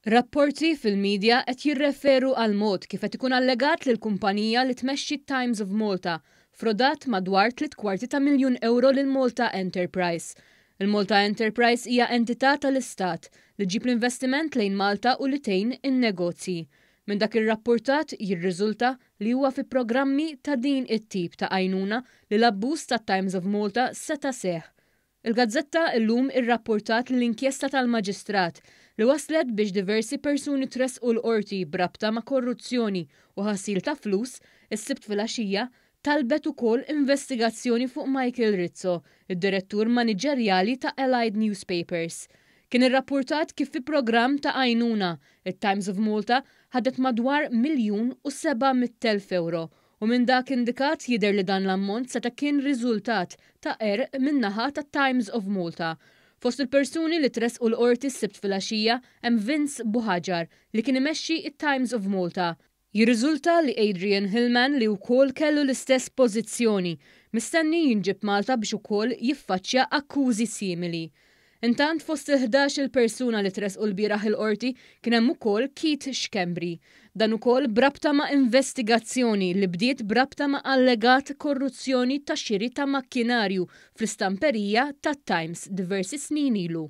Rapporti fil-media qed jirreferu għal mod kif qed ikun allegat li l-kumpanija li tmexxi t-Times of Malta frodat madwar 750 euro lil Malta Enterprise. Il-Malta Enterprise hija entità tal-Istat li ġġib l-investiment lejn Malta u li tgħin in-negozji. Minn dak ir-rapportat jirriżulta li huwa fi programmi ta' din it-tip ta' għajnuna li l-abbuż tat-Times of Malta seta' seħħ. Il-gazzetta illum irrappurtat li l-inkjesta tal-Maġistrat li waslet biex diversi persuni tressqu l-qorti b'rabta ma' korruzzjoni u ħasil ta' flus is-Sibt filgħaxija talbet ukoll investigazzjoni fuq Michael Rizzo, id-direttur maniġerjali ta' Allied Newspapers. Kien irrappurtat kif fi programm ta' għajnuna, it-Times of Malta ħadet madwar 1,700,000 euro u minn dak indikat jidher li dan l-ammont seta' kien riżultat ta' qerq min-naħa tat-Times of Malta. Fost il-persuni li tressqu l-qorti s-Sibt filgħaxija hemm Vince Buhagiar li kien imexxi it-Times of Malta. Jirriżulta li Adrian Hillman, li wkoll kellu l-istess pożizzjoni, mistenni jinġib Malta biex ukoll jiffaċċja akkużi simili. Intant, fost il-11 il-persuna li tressqu lbieraħ il-qorti kien hemm ukoll Keith Schembri. Dan ukoll brabta ma' investigazzjoni li bdiet brabta ma' allegat korruzzjoni ta' xiri ta' makkinarju fl-istamperija tat-Times diversi snin ilu.